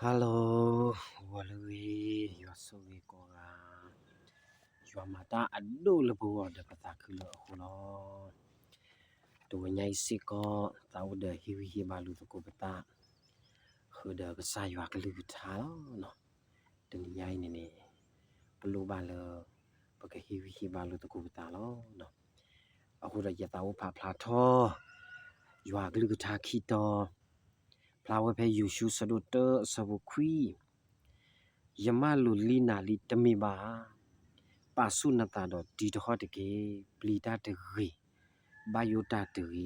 Hello, ဂီၤလၢအဂ့ၤ, ယွၤဆိၣ်ဂ့ၤကိးဂၤ, ယွၤမၤတၢ်အဒိၣ်လၢပဂီၢ်ဒီးပသးခုလၢအဃိလီၤ. တဂီၤညါအံၤစ့ၢ်ကီး သးအိၣ်ဒီးဟ့ၣ်ဂံၢ်ဟ့ၣ်ဘါလိာ်သကိးပသး ဃုာ်ဒီးကစၢ်ယွၤကလုၢ်ကထါလီၤ. တနံၤညါအံၤန့ၣ်န့ၣ် ပလိၣ်ဘၣ်လၢ ပကဟ့ၣ်ဂံၢ်ဟ့ၣ်ဘါလိာ်သကိးပသးလီၤ. အဃိဒီးယသးအိၣ်ဖးဖျါထီၣ် ယွၤကလုၢ်ကထါခံတီၤ, ဖျါဝဲဖဲယိၤၡူ အဆၢဒိၣ်တၢ အဆၢဖိခွံ, ယမၢလိာ်လံနၤလံတမ့ၢ်ဘၣ်ဧါ, ပာ်ဆူၣ်နသးဒီးတံၤတဟီၣ်တက့ၢ်, ပျံၤတၢ်တဂ့ၤ, ဘၣ်ယိၣ်တၢ်တဂ့ၤ,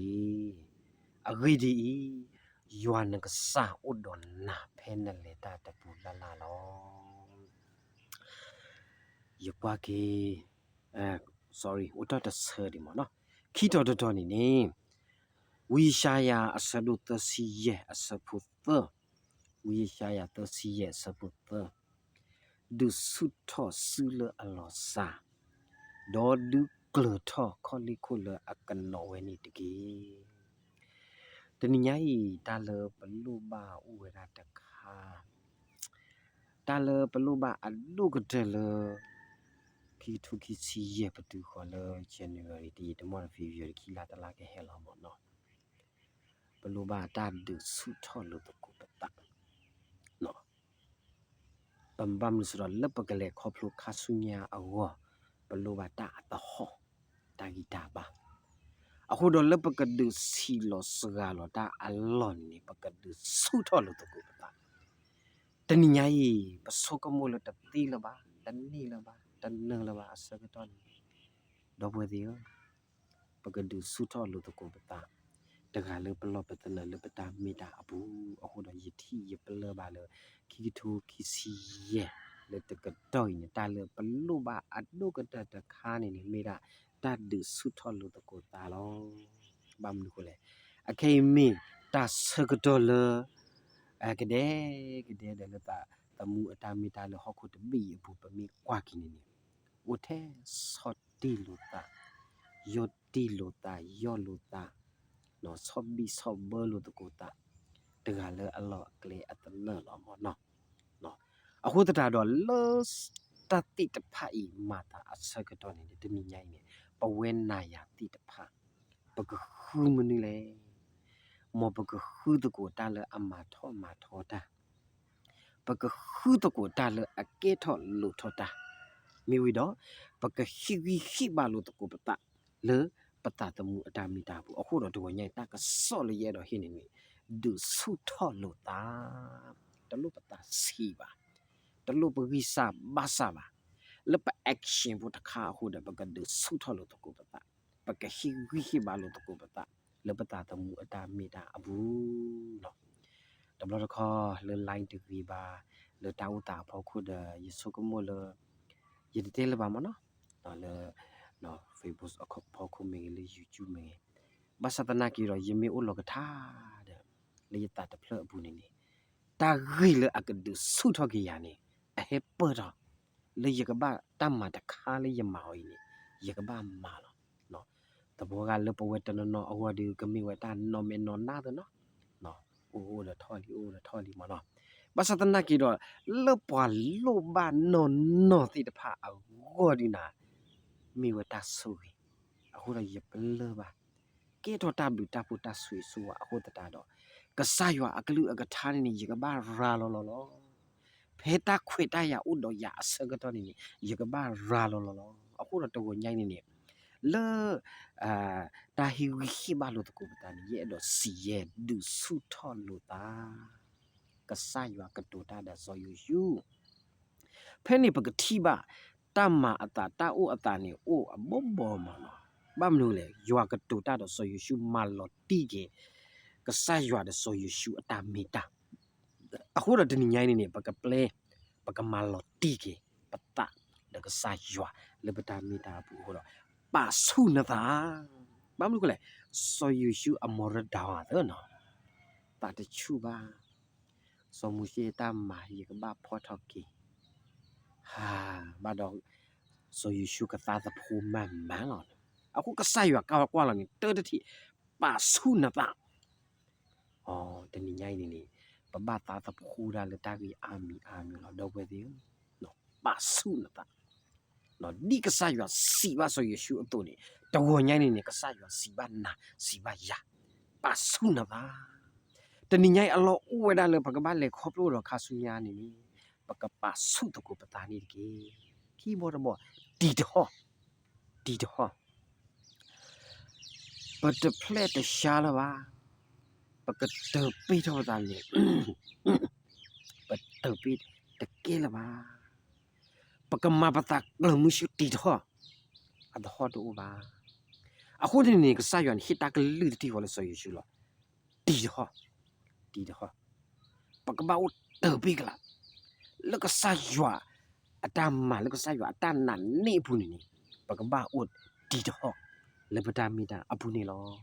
အဂ့ၢ်ဒ်အံၤ, ယွၤနကစၢ်အိၣ်ဒီးနၤဖဲနလဲၤတၢ်တပူၤလၢ်လၢ်လီၤ. ယကွၢ်က့ၤ, sorry, အိၣ်တ့ၢ်တဆၢဒံးမ့ၢ်နီၤ, ခံတီၤတတီၤန့ၣ်န့ၣ်, ဝံယၡါယၤအဆၢဒိၣ်သၢဆံယဲၢ်အဆၢဖိသၢ, ဝံယၡါယၤသၢဆံယဲၢ်အဆၢဖိသၢ, ဒုးဆူၣ်ထီၣ်စုလၢအလီၤစၢ်, ဒီးဒုးကျၢၤထီၣ်ခီၣ်လ့ၢ်ခိၣ်လၢအကနိးဝဲန့ၣ်တက့ၢ်. တနံၤညါအံၤ တၢ်လၢပလိၣ်ဘၣ်အိၣ်ဝဲဒၣ်တခါ, တၢ်လၢပလိၣ်ဘၣ်အဒိၣ်ကတၢၢ်လၢ ခံကထိခံဆံယဲၢ် ပတုၤဃီၤလၢ January တယံာ်တမီၢ်ဒီး February ခံလါတလါကဟဲလီၤမ့ၢ်နီၤ, ပလိၣ်ဘၣ်တၢ်ဒုးဆူၣ်ထီၣ်လိာ်သကိးပသး ပဘၣ်မနုၤစ့ၢ်ဒီး လၢပကလဲၤခီဖျိခါဆူညါအဂီၢ်, ပလိၣ်ဘၣ်တၢ်အသဟီၣ်, တၢ်ဂံၢ်တၢ်ဘါ, အဃိဒီးလၢပကဒုးဆံးလီၤစှၤလီၤတၢ်အလီၢ်န့ၣ် ပကဒုးဆူၣ်ထီၣ်လိာ်သကိးပသး. တနံၤညါအံၤ ပဆိကမိၣ်လၢတသ့လၢၤဘၣ်, တန့ၢ်လၢၤဘၣ်, တနၢၤလၢၤဘၣ်အဆၢကတီၢ်န့ၣ်, ဒီပုၢ်ဝဲၢ်သ့ၣ်ဧၢ, ပကဒုးဆူၣ်ထီၣ်လိာ်သကိးပသး, တဂၤလၢပလီၢ်ပသနၢၣ်လၢပတၢ်မ့ၢ်တၢ်အပူၤ, အဃိဒီးယထံၣ်ယပလၢၢ်ဘၣ်လၢ ခံကထိခံဆံယဲၢ် လၢတကတီၢ်အံၤန့ၣ် တၢ်လၢပလိၣ်ဘၣ်အဒိၣ်ကတၢၢ်တခါန့ၣ်န့ၣ် မ့ၢ်ဒၣ်တၢ်ဒုးဆူၣ်ထီၣ်လိာ်သကိးသးလီၤ. ဘၣ်မနုၤအဃိလဲၣ်, အခဲအံၤမ့ၢ်တၢ်ဆၢကတီၢ်လၢ ကဒဲကဒဲဒီးလၢပသးသမူအတၢ်မ့ၢ်တၢ်လၢဟီၣ်ခိၣ်တဘ့ၣ်အံၤအပူၤ ပမ့ၢ်ကွၢ်က့ၤန့ၣ်န့ၣ်, အိၣ်ထဲဆီၣ်တံၢ်လိာ်သး, ယီၢ်တံၢ်လိာ်သး, ယီၢ်လိာ်သး, ဆီၣ်ဘံၣ်ဆီၣ်ဘၢလိာ်သကိးသး, တဂၤလၢအလီၢ်အကျဲအသနၢၣ်လီၤမ့ၢ်နီၤ. အဃိသတးဒီးလၢ တၢ်သ့ၣ်တဖၣ်အံၤမၤသးအဆၢကတီၢ်န့ၣ် တနံၤညါအံၤန့ၣ် ပဝဲနၤယၤသ့ၣ်တဖၣ် ပကဃုမနုၤလဲၣ်. မ်ပကဃုသကိးတၢ်လၢအမၤထီၣ်မၤထီတၢ်, ပကဃုသကိးတၢ်လၢအကဲထီၣ်လိာ်ထီၣ်တၢ်, မ့ၢ်ဝံၤဒီး ပကဟ့ၣ်ဂံၢ်ဟ့ၣ်ဘါလိာ်သကိးပသး လၢပသးသမူအတၢ်မ့ၢ်တၢ်အပူၤ. အဃိဒီးတဂီၤညါအံၤ တၢ်ကစီၣ်လၢယအဲၣ်ဒိးဟ့ၣ်န့ၣ်န့ၣ် ဒုးဆူၣ်ထီၣ်လိာ်သး, တလိၣ်ပသးဆံးဘၣ်, တလိၣ်ပဂံၢ်စၢ်ဘါစၢ်ဘၣ်, လၢပ action ဖိတခါအဃိဒီး ပကဒုးဆူၣ်ထီၣ်လိာ်သကိးပသး, ပကဟ့ၣ်ဂံၢ်ဟ့ၣ်ဘါလိာ်သကိးပသး လၢပသးသမူအတၢ်မ့ၢ်တၢ်အပူၤလီၤ. တဘျီတခီၣ်လၢ line တဂ့ၤဘၣ်, လၢတၢ်အိၣ်သးအဖီခိၣ်ဒီး ယဆိကမိၣ်လၢ ယတတဲလၢၤဘၣ်မ့ၢ်နီၤ, လၢ Facebook အဖီခိၣ်မ့ၢ်ဂ့ၤ, လၢ YouTube မ့ၢ်ဂ့ၤ, ဘၣ်ဆၣ်သနာ်က့ဒီး ယမ့ၢ်အိၣ်လီၤကထါဒီး လၢယသးတဖျၢၣ်အပူၤန့ၣ်န့ၣ် တၢ်ဂ့ၢ်လၢအကဒုးဆူၣ်ထီၣ်က့ၤယၤန့ၣ် အဟဲပၢၢ်ထီၣ် လၢယကဘၣ်တၢ်မၤတခါလၢယမၤအီၤအံၤန့ၣ် ယကဘၣ်မၤလီၤ. သဘီဂၤလၢပဝဲတနီၤနီၤအဂီၢ်ဒီး ကမ့ၢ်ဝဲတၢ်နီၢ်မဲာ်နီၢ်နါသနီၤ, အိၣ်အိၣ်ဒီးထီၣ်လံ အိၣ်အိၣ်ဒီးထီၣ်လံမ့ၢ်နီၤ. ဘၣ်ဆၣ်သနာ်က့ဒီး လၢပှၤလိၣ်ဘၣ်နီၢ်နီၢ်သ့ၣ်တဖၣ်အဂီၢ်ဒုးနၤ မ့ၢ်ဝဲတၢ်ဆိၣ်ဂ့ၤ, အဃိဒီးယပလၢၢ်ဘၣ် ကဲထီၣ်တၢ်ဘျုးတၢ်ဖှိၣ်တၢ်ဆိၣ်ဂ့ၤဆိၣ်ဝါအဃိသတးဒီး ကစၢ်ယွၤအကလုၢ်အကထါန့ၣ်န့ၣ် ယကဘၣ်ရၤလီၤလီၤလီၤ. ဖဲတၢ်ခွဲးတၢ်ယာ်အိၣ်ဒီးယၤအဆၢကတီၢ်န့ၣ်န့ၣ် ယကဘၣ်ရၤလီၤလီၤလီၤ. အဃိဒီးတဂီၤညါအံၤန့ၣ်န့ၣ် လၢ တၢ်ဟ့ၣ်ဂံၢ်ဟ့ၣ်ဘါလိာ်သကိးပသးန့ၣ် ယအဲၣ်ဒိးစံးယဲၢ် ဒုးဆူၣ်ထီၣ်လိာ်သး, ကစၢ်ယွၤကတိၤတၢ်ဒီးစီၤယိၤၡူ ဖဲန့ၣ်ပကထံၣ်ဘၣ် တၢ်မၤအသးတၢ်အိၣ်အသးန့ၣ် အိၣ်အဘီဘီမ့ၢ်နီၤ. ဘၣ်မနုၤလဲၣ်, ယွၤကတိၤတၢ်ဒီးစီၤယိၤၡူ မၤလီၤတံၢ်က့ၤ ကစၢ်ယွၤဒီးစီၤယိၤၡူအတၢ်မ့ၢ်တၢ်. အဃိဒီးတနံၤညါအံၤန့ၣ်န့ၣ် ပကပျဲ ပကမၤလီၤတံၢ်က့ၤပသးဒီးကစၢ်ယွၤလၢပတၢ်မ့ၢ်တၢ်အပူၤအဃိဒီး ပာ်ဆူၣ်နသး. ဘၣ်မနုၤအဃိလဲၣ်, စီၤယိၤၡူအမီရဒၢအသနီၤ သးတဆူၣ်ဘၣ်. စီၤမိၤၡ့အတၢ်မၤ ယကဘၣ်ဖီၣ်ထီၣ်က့ၤ ဟါ, ဘၣ်ဒီး စီၤယိၤၡူကသါသဖိမၤမၤလီၤ. အဃိကစၢ်ယွၤကကွၢ်လီၤန့ၣ် တၢ်တထံၣ် ပာ်ဆူၣ်နသး. တနံၤညါအံၤန့ၣ်န့ၣ် ပ ပဘၣ်သးသဖှူတၢ်လၢတၢ်ဂ့ၢ်အါမံၤအါမံၤလီၤ ဒီပုၢ်ဝဲၢ်သ့ၣ်ဧၢ, ပာ်ဆူၣ်နသး, ဒ်ကစၢ်ယွၤစံးဘၣ်စီၤယိၤၡူအသိးန့ၣ် တဂီၤညါအံၤန့ၣ်န့ၣ် ကစၢ်ယွၤစံးဘၣ်နၤ စံးဘၣ်ယၤ, ပာ်ဆူၣ်နသး, တနံၤညါအံၤအလီၢ်အိၣ်ဝဲဒၣ်လၢပကဘၣ်လဲၤခီဖျိဒီးခါဆူညါန့ၣ်န့ၣ် ပကပာ်ဆူၣ်သကိးပသးန့ၣ်တက့ၢ်. ခံဘီတဘီ, တံၤတဟီၣ်, တံၤတဟီၣ် ပတဖျဲၣ်တဆါလၢၤဘၣ်, ပကတၢၢ်ပ့ၢ်ထီၣ်ပသးန့ၣ်, ပတၢၢ်ပ့ၢ်တကဲလၢၤဘၣ်, ပကမၤပသးကျၢၤမုဆူတံၤတဟီၣ်, အတဟီၣ်တအိၣ်ဘၣ်. အဃိန့ၣ်န့ၣ် ကစၢ်ယွၤန့ၣ် ဟ့ၣ်တၢ်ကလုၢ်တထံၣ်ဃီလၢစီၤယိၤၡူလီၤ. တံၤတဟီၣ်, တံၤတဟီၣ်, ပကဘၣ်အိၣ်တၢၢ်ပ့ၢ်ကလာ် လၢကစၢ်ယွၤအတၢ်မၤ လၢကစၢ်ယွၤအတၢ်နာ်န့ၢ်အပူၤန့ၣ်န့ၣ် ပကဘၣ်အိၣ်တံၤတဟီၣ် လၢပတၢ်မ့ၢ်တၢ်အပူၤန့ၣ်လီၤ.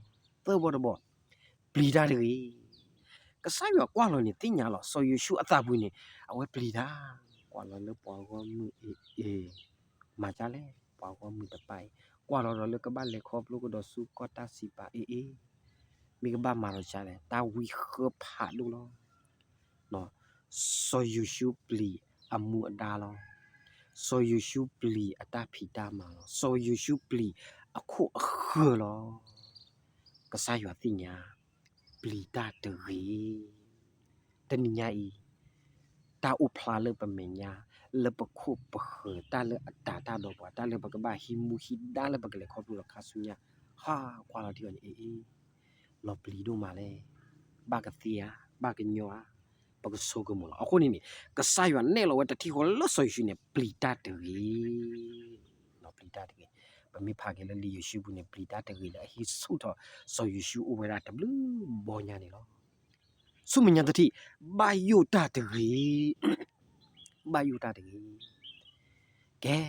သၢဘီတဘီ, ပျံၤတၢ်တဂ့ၤ. ကစၢ်ယွၤကွၢ်လီၤန့ၣ် သ့ၣ်ညါလီၤ စီၤယိၤၡူအသးပူၤန့ၣ် အဝဲပျံၤတၢ်, ကွၢ်လီၤလၢပှၤဂီၢ်မုၢ်အ့ၣ်အ့ၣ်, မၤဒ်လဲၣ် ပှၤဂီၢ်မုၢ်တဖၣ်အံၤ, ကွၢ်လီၤဒီးလၢကဘၣ်လဲၤခီဖျိကဒီးဆူကီၢ်တၢ်စံးပာ်အ့ၣ်အ့ၣ်, မ့ၢ်ကဘၣ်မၤဒီးဒ်လဲၣ် တၢ်ဝံဃၢဖးဒိၣ်လီၤ. စီၤယိၤၡူပျံၤအမူအဒါလီၤ. စီၤယိၤၡူပျံၤအတၢ်ဖံးတၢ်မၤလီၤ. စီၤယိၤၡူပျံၤအခိၣ်အဃၢၤလီၤ. ကစၢ်ယွၤသ့ၣ်ညါ, ပျံၤတၢ်တဂ့ၤ. တနံၤညါအံၤ, တၢ်အိၣ်ဖျါလၢပမဲာ်ညါ, လၢပခိၣ်ပဃၢၤ, တၢ်လၢအတၤတၢ်ဒီးပှၤ, တၢ်လၢပကဘၣ်ဟံးမူဟံးဒါလၢပကလဲၤခီဖျိဒီးခါဆူညါ, ဟး ကွၢ်လီၤထံအီၤန့ၣ် အ့ၣ်အ့ၣ်, လီၤပျံၤဒိၣ်မးလဲၣ်, ဘၣ်ကသ့ဧါ, ဘၣ်ကညီဧါ, ပကဆိကမိၣ်လီၤ. အဃိန့ၣ်န့ၣ် ကစၢ်ယွၤနဲၣ်လီၤဝဲတထံၣ်ဃီလၢစီၤယိၤၡူန့ၣ် ပျံၤတၢ်တဂ့ၤ. ပျံၤတၢ်တဂ့ၤ. ပမ့ၢ်ဖးက့ၤလၢလံာ်ယိၤၡူပူၤန့ၣ် ပျံၤတၢ်တဂ့ၤလၢအဟံးဆူၣ်ထီၣ်စီၤယိၤၡူအိၣ်ဝဲဒၣ်တဘျုးဘီညါန့ၣ်လီၤ. ဆူမဲာ်ညါတထံၣ်, ဘၣ်ယိၣ်တၢ်တဂ့ၤ. ဘၣ်ယိၣ်တၢ်တဂ့ၤ. ကဲ,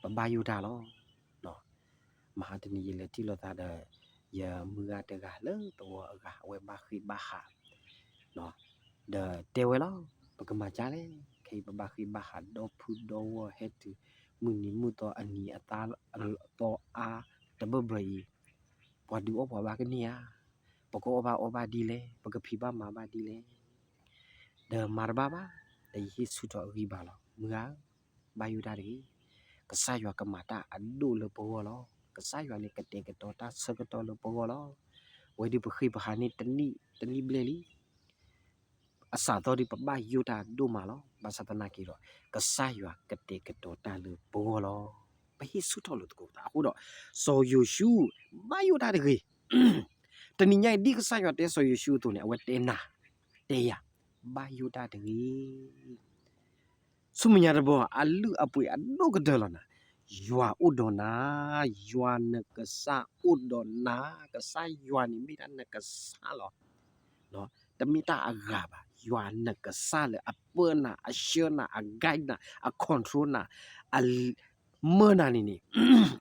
ပဘၣ်ယိၣ်တၢ်လီၤ. မဟါတနံၤယလဲၤထံၣ်လိာ်သးဒီး ယမုၢ်ဂၤတဂၤလၢသဝီအဂၤ အဝဲဘၣ်ဃ့ၢ်ဘၣ်ဟး ဒီးတဲဝဲလီၤ, ပကမၤဒ်လဲၣ်, ခဲအံၤပဘၣ်ဃ့ၢ်ဘၣ်ဟးဒီဖုဒီဝီၢ်ဟဲတုၤ မုၢ်နံၤမုၢ်သီအနံၤအသီအါတဘၢၣ်ဘၢၣ်အံၤ, ပှၤဒုးအီၣ်ပှၤဘၣ်ကန့ၢ်ဧါ, ပကအီၣ်ဘၣ်အီဘၣ်ဒ်လဲၣ်, ပကဖံးဘၣ်မၤဘၣ်ဒ်လဲၣ်. ဒီးမၤတဘၣ်ဘၣ်, ဒီးယဟ့ၣ်ဆူၣ်ထီၣ်အဂံၢ်ဘါလီၤ. မုၢ်ဂၤဧၢ, ဘၣ်ယိၣ်တၢ်တဂ့ၤ. ကစၢ်ယွၤကမၤတၢ်အဒိၣ်လၢပဂီၢ်လီၤ. ကစၢ်ယွၤန့ၣ် ကတဲာ်ကတီၤတၢ်ဆၢကတီၢ်လၢပဂီၢ်လီၤ. ဝဲဒုးပဃ့ၢ်ပဟးန့ၢ်တနံၣ်တနံၣ်ဘျဲၣ်လံ အစးသီဒုးပဘၣ်ယိၣ်တၢ်ဒိၣ်မးလီၤ. ဘၣ်ဆၣ်သနာ်က့ဒီး ကစၢ်ယွၤကတဲာ်ကတီၤတၢ်လၢပဂီၢ်လီၤ. ပဟ့ၣ်ဆူၣ်ထီၣ်လိာ်သကိးပသးအဃိဒီး စီၤယိၤၡူ ဘၣ်ယိၣ်တၢ်တဂ့ၤ. တနံၤညါအံၤ ဒ်ကစၢ်ယွၤတဲစီၤယိၤၡူအသိးန့ၣ် အဝဲတဲနၤ, တဲယၤ, ဘၣ်ယိၣ်တၢ်တဂ့ၤ. ဆူမဲာ်ညါတဘျီ အလုၢ်အပှ့ၤအဒိၣ်ကတၢၢ်လီၤနၤ, ယွၤအိၣ်ဒီးနၤ, ယွၤနကစၢ်အိၣ်ဒီးနၤ, ကစၢ်ယွၤန့ၣ်မ့ၢ်ဒၣ်နကစၢ်လီၤ. တမ့ၢ်တၢ်အဂၤဘၣ်, ယွၤနကစၢ်လၢအပၢနၤ, အဆှၢနၤ, အ guide နၤ, အ control နၤ, အ မၢနၤန့ၣ်န့ၣ်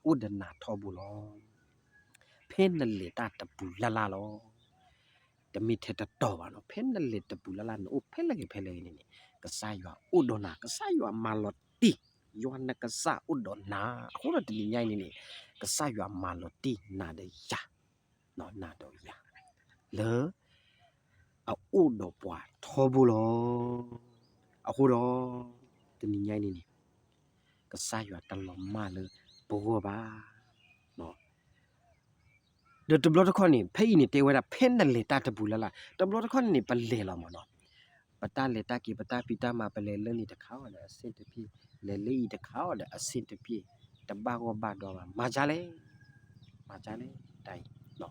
အိၣ်ဒီးနၤထီဘိလီၤ. ဖဲနလဲၤတၢ်တပူၤလၢ်လၢ်လီၤ. တမ့ၢ်ထဲတတီၤဘၣ်နီၤ, ဖဲနလဲၤတပူၤလၢ်လၢ် နအိၣ်ဖဲလဲၣ်ဂ့ၤဖဲလဲၣ်ဂ့ၤန့ၣ်န့ၣ် ကစၢ်ယွၤအိၣ်ဒီးနၤ, ကစၢ်ယွၤမၤလီၤတံၢ်, ယွၤနကစၢ်အိၣ်ဒီးနၤ. အဃိဒီးတနံၤညါအံၤန့ၣ်န့ၣ် ကစၢ်ယွၤမၤလီၤတံၢ်နၤဒီးယၤ, နၤဒီးယၤ, လၢ အအိၣ်ဒီးပှၤထီဘိလီၤ. အဃိဒီး တနံၤညါအံၤန့ၣ်န့ၣ် ကစၢ်ယွၤတလီၤမၢ်လၢပဂီၢ်ဘၣ်. ဒီးတဘျီတခီၣ်န့ၣ် ဖဲအံၤန့ၣ် တဲဝဲဒၣ် ဖဲနလဲၤတၢ်တပူၤလၢ်လၢ်, တဘျီတခီၣ်န့ၣ်န့ၣ် ပလဲၤလီၤမးနီၤ, ပတၢ်လဲၤတၢ်က့ၤ ပတၢ်ဖံးတၢ်မၤ ပလဲၤလၢန့ၣ်တခါအီၤဒီးအဆင်တပြေ, လဲၤလၢအံၤတခါအီၤဒီးအဆင်တပြေ, တဘၣ်ဂီၢ်ဘၣ်ဒီဘၣ်, မၤဒ်လဲၣ်, မၤဒ်လဲၣ်, တၢ်အံၤ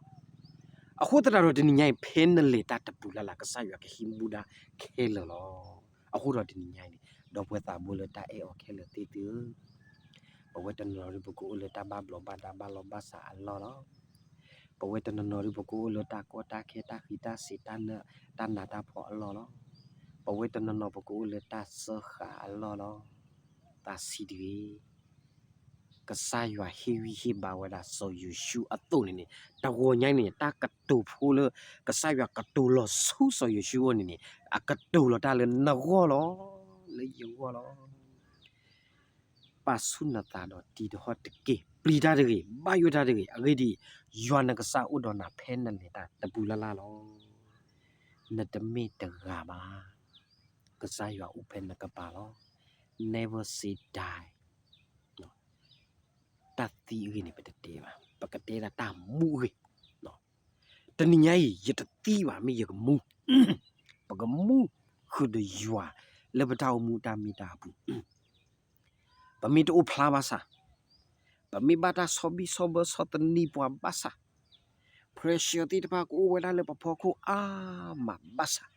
အဃိသတးဒီးတနံၤညါအံၤ ဖဲနလဲၤတၢ်တပူၤလၢ်လၢ် ကစၢ်ယွၤကဟံးမူဒါခဲလၢာ်လီၤ. အဃိဒီးတနံၤညါအံၤန့ၣ် ဒီပုၢ်ဝဲၢ်သးဘိလၢတၢ်အဲၣ်အီၤခဲလၢာ်သ့ၣ်သုဧၢ, ပဝဲတနီၤနီၤဒုး ပကအိၣ်လၢတၢ်ဘၣ်ဘျီးဘၣ်ဒါ ဘၣ်လီၤဘၣ်စးအလီၢ်လီၤ. ပဝဲတနီၤနီၤဒုး ပကအိၣ်လၢတၢ်ကီတၢ်ခဲ တၢ်ဃံးတၢ်စ့ၤ တၢ်နၢ် တၢ်နးတၢ်ဖှီၣ်အလီၢ်လီၤ. ပဝဲတနီၤနီၤ ပကအိၣ်လၢတၢ်စၢဃာ်အလီၢ်လီၤ. သးဆံးတဂ့ၤ. ကစၢ်ယွၤဟ့ၣ်ဂံၢ်ဟ့ၣ်ဘါဝဲဒၣ်စီၤယိၤၡူအသိးန့ၣ်န့ၣ် တဂီၤညါအံၤန့ၣ် တၢ်ကတိၤဖိလၢ ကစၢ်ယွၤကတိၤလီၤဆူစီၤယိၤၡူအအိၣ်န့ၣ်န့ၣ် အကတိၤလီၤတၢ်လၢနဂီၢ်လီၤ, လၢယဂီၢ်လီၤ. ပာ်ဆူၣ်နသးဒီးတံၤတဟီၣ်တက့ၢ်. ပျံၤတၢ်တဂ့ၤ, ဘၣ်ယိၣ်တၢ်တဂ့ၤ. အဂ့ၢ်ဒ်အံၤ, ယွၤနကစၢ်အိၣ်ဒီးနၤဖဲနလဲၤတၢ်တပူၤလၢ်လၢ်လီၤ. နတမ့ၢ်တဂၤဘၣ်. ကစၢ်ယွၤအိၣ်ဖဲနကပၤလီၤ. Never say die. တၢ်သံအဂ့ၢ်န့ၣ် ပတတဲဘၣ်, ပကတဲဒၣ်တၢ်မူအဂ့ၢ်. တနံၤညါအံၤ ယတသံဘၣ် မ့ၢ်ယကမူ, ပကမူဃုာ်ဒီးယွၤ လၢပတၢ်အိၣ်မူတၢ်မ့ၢ်တၢ်အပူၤ. ပမ့ၢ်တအိၣ်ဖျါဘၣ်ဆၣ်, ပမ့ၢ်ဘၣ်တၢ်ဆီဘံၣ်ဆီဘၢဆီၣ်သနံးပှၤဘၣ်ဆၣ်, pressure သ့ၣ်တဖၣ်ကအိၣ်ဝဲဒၣ်လၢပဖီခိၣ်အါမးဘၣ်ဆၣ်,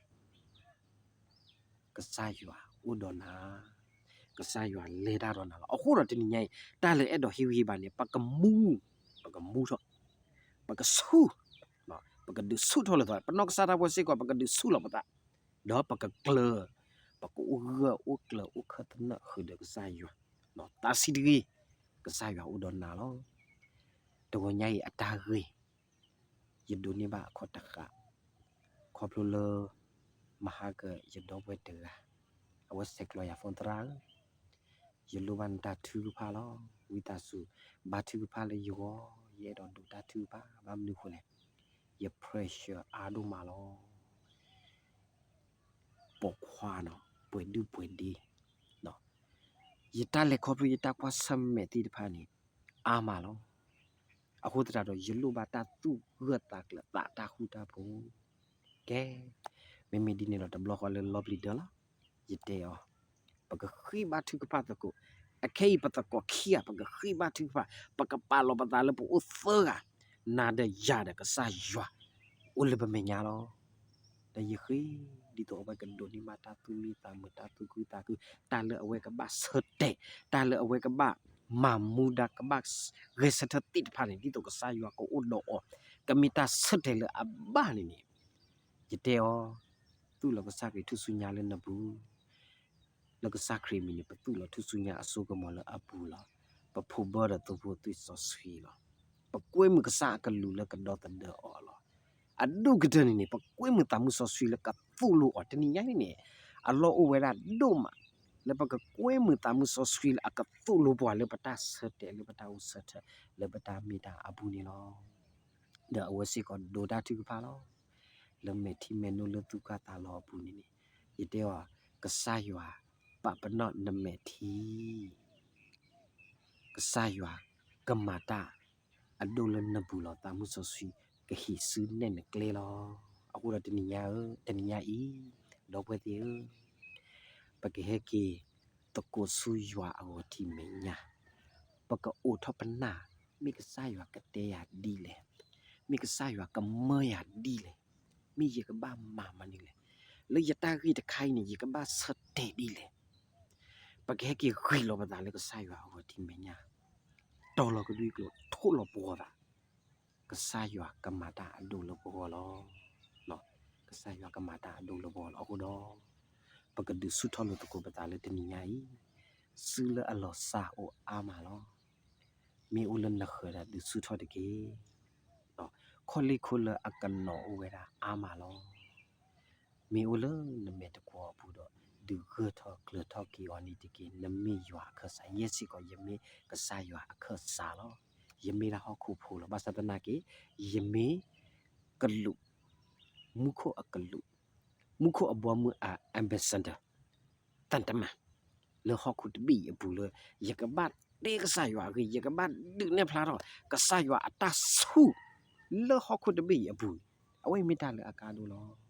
ကစၢ်ယွၤအိၣ်ဒီးနၤ, ကစၢ်ယွၤလဲၤတၢ်ဒီးနၤလီၤ. အဃိဒီးတနံၤညါအံၤ တၢ်လၢအဲၣ်ဒိးဟ့ၣ်ဂံၢ်ဟ့ၣ်ဘါန့ၣ် ပကမူ, ပကမူထီၣ်, ပကဆူၣ်, ပကဒုးဆူၣ်ထီၣ်လၢသီ, ပနီၢ်ကစၢ်ဒၣ်ဝဲစ့ၢ်ကီး ပကဒုးဆူၣ်လီၤပသး, ဒီးပကကျၢၤ, ပကအိၣ်ဂၢၢ်အိၣ်ကျၢၤအိၣ်ခၢၣ်သနၢၣ်ဃုာ်ဒီးကစၢ်ယွၤ, သးဆံးတဂ့ၤ, ကစၢ်ယွၤအိၣ်ဒီးနၤလီၤ. တဂီၤညါအံၤအတၢ်ဂ့ၢ် ယဒိးန့ၢ်ဘၣ်အခီၣ်တဃာ်, ခီဖျိလၢ မဟါက ယဒီပုၢ်ဝဲၢ်တဂၤ, အဝဲဆဲးကျိးယၤ ဖိသရၣ်ဧၢ, ယလိၣ်ဘၣ်နတၢ်ထုကဖၣ်လီၤ. ဝံသးစူၤ ဘါထုကဖၣ်လၢယဂီၢ်, ယအဲၣ်ဒိးဒိးတၢ်ထုကဖၣ်, ဘၣ်မနုၤဃိလဲၣ်, ယ pressure အါဒိၣ်မးလီၤ. ပိာ်ခွါနီၤ, ပှဲၤဒုၣ်ပှဲၤဒ့, ယတၢ်လဲၤခီဖျိယတၢ်ကွၢ်ဆၢၣ်မဲာ်သ့ၣ်တဖၣ်န့ၣ် အါမးလီၤ. အဃိသတးဒီး ယလိၣ်ဘၣ်တၢ်သူၣ်ဂၢၢ်သးကျၢၤ သးတၢ်ဃူတၢ်ဖိး. ကဲ, မ့မ့ၢ်ဒ်န့ၣ်ဒီး တဘျီဃီလၢလီၤပျံၤဒၢလီၤ, ယတဲအီၤ, ပကဃ့ဘါထုကဖၣ်သကိး, အခဲအံၤပသကိးခံဂၤ ပကဃ့ဘါထုကဖၣ်, ပကပာ်လီၤပသးလၢပအိၣ်သၢဂၤ, နၤဒီးယၤဒီးကစၢ်ယွၤ အိၣ်လၢပမဲာ်ညါလီၤ. ဒီးယဃ့, ဒ်သိးအဝဲကဒိးန့ၢ်ဘၣ်တၢ်သူၣ်မံသးမုာ် တၢ်သူၣ်ခုသးခု, တၢ်လၢအဝဲကဘၣ်ဆၢတဲာ်, တၢ်လၢအဝဲကဘၣ်မၤမူဒါ ကဘၣ်ဂဲၤဆၢထၢၣ်သ့ၣ်တဖၣ်န့ၣ် ဒ်သိးကစၢ်ယွၤကအိၣ်ဒီးအီၤ, ကမ့ၢ်တၢ်ဆၢတဲာ်လၢအဘၣ်န့ၣ်န့ၣ်, ယတဲအီၤ, သူၣ်လီၤကစၢ်ခရံာ်ထူၣ်စုညါလၢနပူၤ လၢကစၢ်ခရံာ်မံၤန့ၣ် ပသူၣ်လီၤထူၣ်စုညါအစိကမီၤလၢအပူၤလီၤ. ပဖိးဘၢဒီးသိဖိသွံၣ်စီဆှံလီၤ. ပကွဲမုာ်ကစၢ်အကလူးလၢကဒီသဒၢအီၤလီၤ. အဒိၣ်ကတၢၢ်န့ၣ်န့ၣ် ပကွဲမုာ်သးမုၢ်စီဆှံလၢကသိၣ်လိအီၤ. တနံၤညါအံၤန့ၣ် အလီၢ်အိၣ်ဝဲဒၣ်ဒိၣ်မး လၢပကကွဲမုာ်သးမုၢ်စီဆှံလၢအကသိၣ်လိပှၤလၢပတၢ်ဆၢတဲာ် လၢပတၢ်အိၣ်ဆၢထၢၣ် လၢပတၢ်မ့ၢ်တၢ်အပူၤန့ၣ်လီၤ. ဒီးအဝဲစ့ၢ်ကီးဒိးတၢ်ထုကဖၣ်လီၤ. လၢမဲာ်ထံမဲာ်နိလၢသူၣ်ကၢ်သးလီၤအပူၤန့ၣ်န့ၣ်, ယတဲအီၤ, ကစၢ်ယွၤပာ်ပနီၣ်နမဲာ်ထံ, ကစၢ်ယွၤကမၤတၢ်အဒိၣ်လၢနပူၤလီၤ. သးမုၢ်စီဆှံကဟံးစုနဲၣ်နကျဲလီၤ. အဃိဒီးတနံၤညါဧၢ, တနံၤညါအံၤ, ဒီပုၢ်ဝဲၢ်သ့ၣ်ဧၢ, ပကဟဲက့ၤသကိးဆူယွၤအဂီၤထံးမဲာ်ညါ, ပကအိးထီၣ်ပနၢ်, မ့ၢ်ကစၢ်ယွၤကတဲယၤဒ်လဲၣ်, မ့ၢ်ကစၢ်ယွၤကမၢယၤဒ်လဲၣ်, မ့ၢ်ယကဘၣ်မၤမနုၤလဲၣ်, လၢယတၢ်ဂ့ၢ်တခါအံၤန့ၣ် ယကဘၣ်ဆၢတဲာ်ဒ်လဲၣ်. ပကဟဲက့ၤဂ့ၤလီၤပသးလၢကစၢ်ယွၤအဂီၤထံးမဲာ်ညါ, တီၤလီၤကဒွံကျိာ် ထိၣ်လီၤပှီၤသး, ကစၢ်ယွၤကမၤတၢ်အဒိၣ်လၢပဂီၢ်လီၤ. ကစၢ်ယွၤကမၤတၢ်အဒိၣ်လၢပဂီၢ်လီၤ. အဃိဒီး ပကဒုးဆူၣ်ထီၣ်လိာ်သကိးပသးလၢတနံၤညါအံၤ, စုလၢအလီၤစၢ်အိၣ်အါမးလီၤ. မ့ၢ်အိၣ်လၢနဃၢၤဒီးဒုးဆူၣ်ထီၣ်တက့ၢ်. ခီၣ်လ့ၢ်ခိၣ်လၢအကနီၤအိၣ်ဝဲဒၣ်အါမးလီၤ. မ့ၢ်အိၣ်လၢနမဲာ်တကွီၤအပူၤဒီး ဒုးဂၢၢ်ထီၣ်ကျၢၤထီၣ်က့ၤအီၤန့ၣ်တက့ၢ်. နမ့ၢ်ယွၤအခၢၣ်စး, ယဲစ့ၢ်ကီး ယမ့ၢ်ကစၢ်ယွၤအခၢၣ်စးလီၤ. ယမ့ၢ်ဒၣ်ဟီၣ်ခိၣ်ဖိလီၤ. ဘၣ်ဆၣ်သနာ်က့ ယမ့ၢ်ကလူး, မူခိၣ်အကလူး, မူခိၣ်အဘီမုၢ်အ ambassador သံတမန် လၢဟီၣ်ခိၣ်တဘ့ၣ်အံၤအပူၤလၢ ယကဘၣ်တဲကစၢ်ယွၤအဂ့ၢ်, ယကဘၣ်ဒုးနဲၣ်ဖျါထီၣ် ကစၢ်ယွၤအတၢ်ဆူၣ် လၢဟီၣ်ခိၣ်တဘ့ၣ်အံၤအပူၤ, အဝဲအံၤမ့ၢ်တၢ်လၢအကါဒိၣ်လီၤ.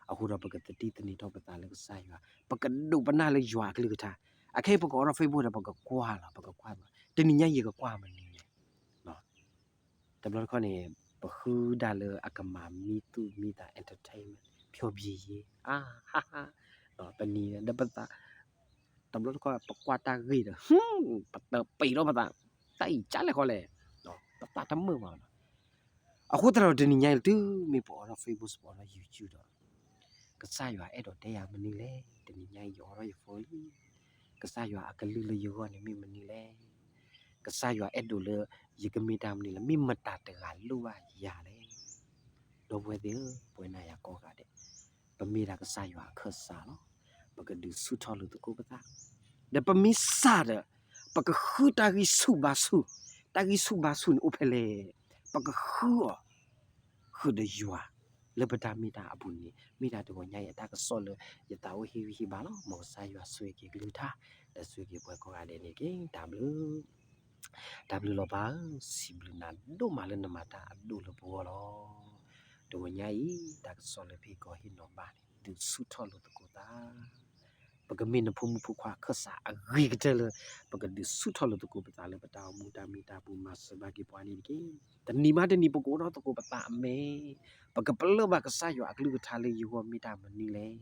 အဃိဒီးပကသတိသန့ၤထီၣ်ပသးလၢကစၢ်ယွၤ, ပကဒိးပနၢ်လၢယွၤအကလုၢ်ကထါ, အခဲအံၤပကအိးထီၣ် Facebook ဒီး ပကကွၢ်လီၤ, ပကကွၢ်, တနံၤညါယကကွၢ်မနုၤလဲၣ်. တဘျီတခီၣ်န့ၣ် ပဃုဒၣ်လၢအကမၤမံသူၣ်မံသး entertainment ဖျီဘံယ့ အါဟါဟါ, ပနံၤဒီးပသး, တဘျီတခီၣ်ပကွၢ်တၢ်ဂ့ၢ်ဒီး ပတပံးထီၣ်ပသး, တၢ်အံၤကၢ်လဲၣ်ဃီလဲၣ်, ပသးတမုာ်ဘၣ်. အဃိသတးဒီးတနံၤညါအံၤ တုၤမ့ၢ်ပအိးထီၣ် Facebook ပအိးထီၣ် YouTube ဒီး ကစၢ်ယွၤအဲၣ်ဒိးတဲယၤမနုၤလဲၣ်, တနံၤညါအံၤယအိးထီၣ်ယ phone လံ, ကစၢ်ယွၤအကလုၢ်လၢယဂီၢ်န့ၣ်မ့ၢ်မနုၤလဲၣ်, ကစၢ်ယွၤအဲၣ်ဒိးလၢယကမ့ၢ်တၢ်မနုၤလဲၣ်, မ့ၢ်မတၤတဂၤလိၣ်ဘၣ်ယၤလဲၣ်. ဒီပုၢ်ဝဲၢ်သ့ၣ်ဧၢ, ပဝဲနၤယၤကိးဂၤဒဲး, ပမ့ၢ်ဒၣ်ကစၢ်ယွၤအခၢၣ်စးလီၤ. ပကဒုးဆူၣ်ထီၣ်လိာ်သကိးပသး, ဒီးပမ့ၢ်စၢ်ဒီး ပကဃုတၢ်ဂံၢ်ဆူၣ်ဘါဆူၣ်, တၢ်ဂံၢ်ဆူၣ်ဘါဆူၣ်န့ၣ်အိၣ်ဖဲလဲၣ်, ပကဃုအီၤ ဃုာ်ဒီးယွၤ, လၢပတၢ်မ့ၢ်တၢ်အပူၤန့ၣ် မ့ၢ်ဒၣ်တဂီၤညါအံၤအတၢ်ကစီၣ်လၢ ယသးအိၣ်ဟ့ၣ်ဂံၢ်ဟ့ၣ်ဘါလီၤ. မ်ကစၢ်ယွၤဆိၣ်ဂ့ၤက့ၤကလုၢ်ကထါ ဒီးဆိၣ်ဂ့ၤက့ၤပှၤကိးဂၤဒဲးန့ၣ်တက့ၢ်. တၢ်ဘျုး တၢ်ဘျုးလီၤပၢ်ဧၢ, စံးဘျုးနၤဒိၣ်မးလၢနမၤတၢ်အဒိၣ်လၢပဂီၢ်လီၤ. တဂီၤညါအံၤ တၢ်ကစီၣ်လၢဖဲကီၢ်ဟ့ၣ်နီၤဘၣ်န့ၣ် ဒုးဆူၣ်ထီၣ်လိာ်သကိးသး ပကမ့ၢ်နဖိမုၣ်ဖိခွါအခၢၣ်စးအဂ့ၤကတၢၢ်လၢ ပကဒုးဆူၣ်ထီၣ်လိာ်သကိးပသးလၢပတၢ်အိၣ်မူတၢ်မ့ၢ်တၢ်ပူၤ မၤစၢၤဘၣ်က့ၤပှၤန့ၣ်တက့ၢ်. တနံၤဘၣ်တနံၤ ပကအိၣ်ထီၣ်သကိးပသးအမဲာ်, ပကပလၢၢ်ဘၣ်ကစၢ်ယွၤအကလုၢ်ကထါလၢယဂီၢ်မ့ၢ်တၢ်မနုၤလဲၣ်.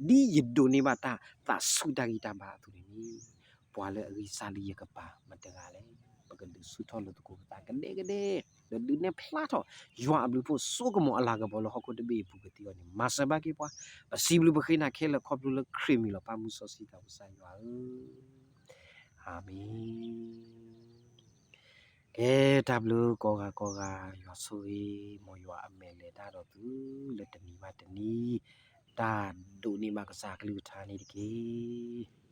ဒ်ယဒိးန့ၢ်ဘၣ်တၢ်သးဆူၣ်တၢ်ဂံၢ်တၢ်ဘါအသိးန့ၣ် ပှၤလၢအဂံၢ်စၢ်လၢယကပၤမတၤတဂၤလဲၣ်. ပကဒုးဆူၣ်ထီၣ်လိာ်သကိးပသးကဒဲကဒဲ ဒီးဒုးနဲၣ်ဖျါထီၣ် ယွၤအဘျုးအဖှိၣ်စိကမီၤအလၤကပီၤလၢဟီၣ်ခိၣ်တဘ့ၣ်အပူၤကသ့အီၤန့ၣ် မၤစၢၤဘၣ်က့ၤပှၤ, ပစံးဘျုးပဃ့နၤခဲလၢာ်ခီဖျိလၢခရံာ်မံၤလီၤ. ပၢ်မုၢ်စီဆှံသးပကစၢ်ယွၤဧၢ, အၤမ့ၣ်. ကဲ တၢ်ဘျုးကိးဂၤကိးဂၤ ယွၤဆိၣ်ဂ့ၤ မ်ယွၤအမဲာ်လဲၤတၢ်ဒီးသု လၢတနံၤဘၣ်တနံၤ တၢ်ဒိးန့ၢ်ဘၣ်ကစၢ်အကလုၢ်ကထါန့ၣ်တက့ၢ်.